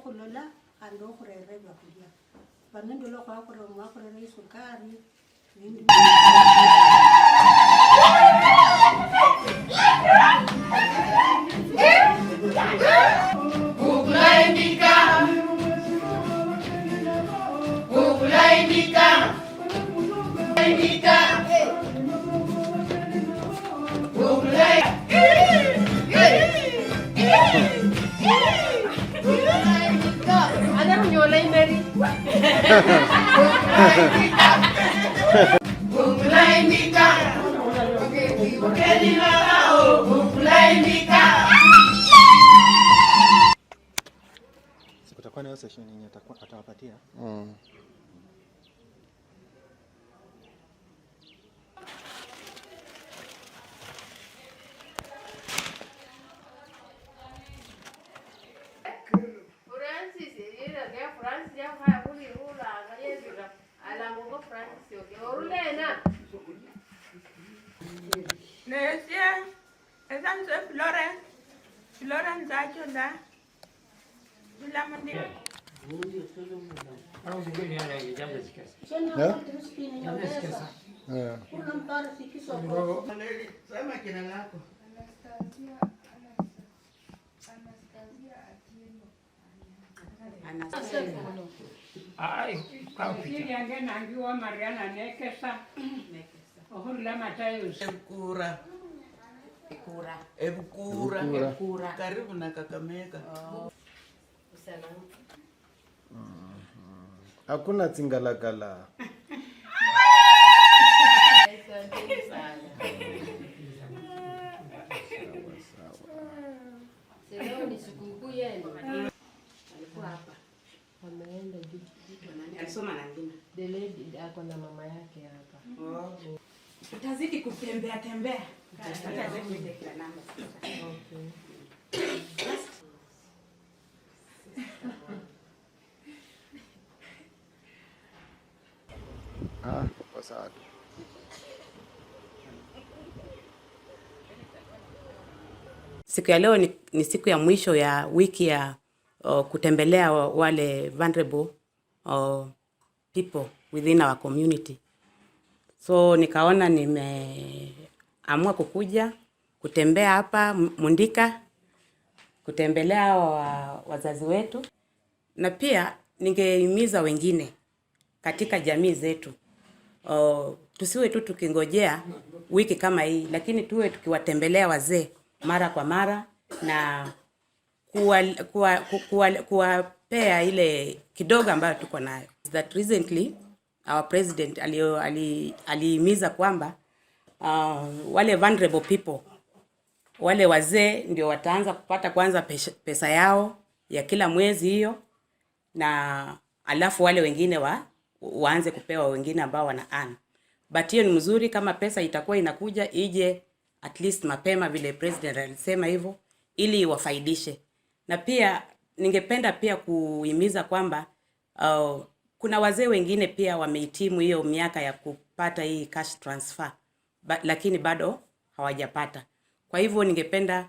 Khutsa khandi okhurera byakhulia vanendola khwakhurera isukari. Kutakuwa na hiyo session yenye atawapatia. Nesia esanse Florence Florence achola Tulamundi. Yeah? Sema jina lako. Ebukura. Ebukura. Ebukura. Karibu na Kakamega. Hakuna tsingalakala. Ameenda juu. Alisoma na ngina. The lady ako na mama yake hapa. Utazidi kutembea tembea. Hata let me take your number. Okay. Ah, kwa sawa tu. Siku ya leo ni siku ya mwisho ya wiki ya kutembelea wale vulnerable people within our community. So nikaona nimeamua kukuja kutembea hapa Mundika, kutembelea wazazi wetu, na pia ningehimiza wengine katika jamii zetu, tusiwe tu tukingojea wiki kama hii, lakini tuwe tukiwatembelea wazee mara kwa mara na kuwapea ile kidogo ambayo tuko nayo. That recently our president alihimiza kwamba wale vulnerable people, wale wazee ndio wataanza kupata kwanza pesa yao ya kila mwezi hiyo, na alafu wale wengine waanze kupewa wengine ambao wana earn. But hiyo ni mzuri kama pesa itakuwa inakuja ije at least mapema vile president alisema hivyo, ili wafaidishe. Na pia ningependa pia kuhimiza kwamba kuna wazee wengine pia wamehitimu hiyo miaka ya kupata hii cash transfer, lakini bado hawajapata. Kwa hivyo ningependa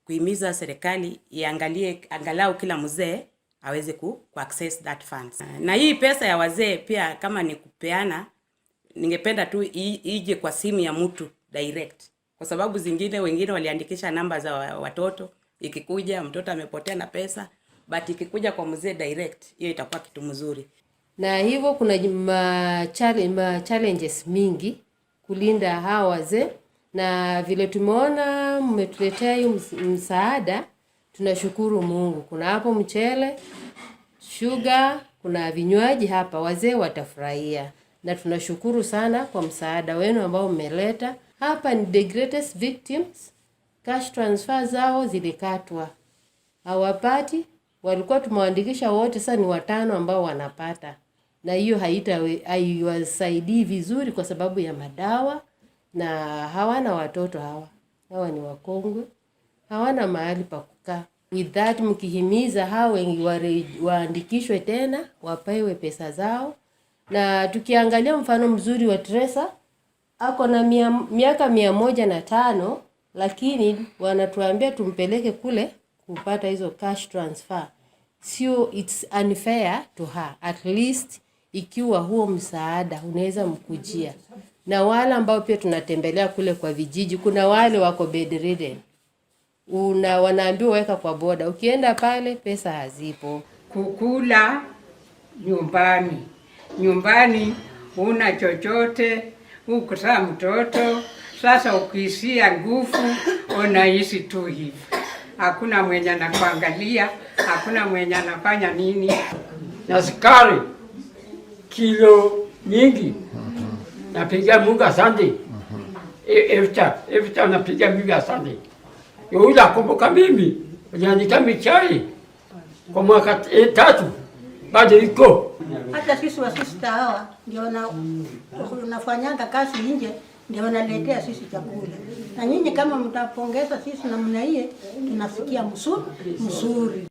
kuhimiza serikali iangalie angalau kila mzee aweze ku access that funds. Na hii pesa ya wazee pia kama ni kupeana, ningependa tu ije kwa simu ya mtu direct, kwa sababu zingine wengine waliandikisha namba za watoto, ikikuja mtoto amepotea na pesa, but ikikuja kwa mzee direct, hiyo itakuwa kitu mzuri. Na hivyo kuna ma challenges mingi kulinda hawa wazee, na vile tumeona mmetuletea hiyo msaada, tunashukuru Mungu. Kuna hapo mchele, sugar, kuna vinywaji hapa, wazee watafurahia, na tunashukuru sana kwa msaada wenu ambao mmeleta hapa. Ni the greatest victims, cash transfer zao zilikatwa, hawapati. Walikuwa tumewaandikisha wote, sasa ni 5 ambao wanapata, na hiyo haiwasaidii vizuri kwa sababu ya madawa, na hawana watoto hawa. Hawa ni wakongwe, hawana mahali pa kukaa. With that, mkihimiza hao wengi waandikishwe tena wapewe pesa zao, na tukiangalia mfano mzuri wa Teresa ako na miaka 105, lakini wanatuambia tumpeleke kule kupata hizo cash transfer. Sio, it's unfair to her. At least ikiwa huo msaada unaweza mkujia, na wale ambao pia tunatembelea kule kwa vijiji, kuna wale wako bedridden, una wanaambiwa weka kwa boda, ukienda pale pesa hazipo. Kukula nyumbani. Nyumbani huna chochote, ukuzaa mtoto sasa, ukisia nguvu unaishi tu hivi, hakuna mwenye anakuangalia, hakuna mwenye anafanya nini. Na sukari kilo nyingi. Napiga Mungu asante. Efta napiga Mungu asante. Yule akumbuka mimi niandika michai kwa mwaka 3 bado iko. Hata sisi wasista hawa ndio unafanyanga kazi nje, ndio wanaletea sisi chakula, na nyinyi kama mtapongeza sisi namna hiyo, tunasikia mzuri mzuri.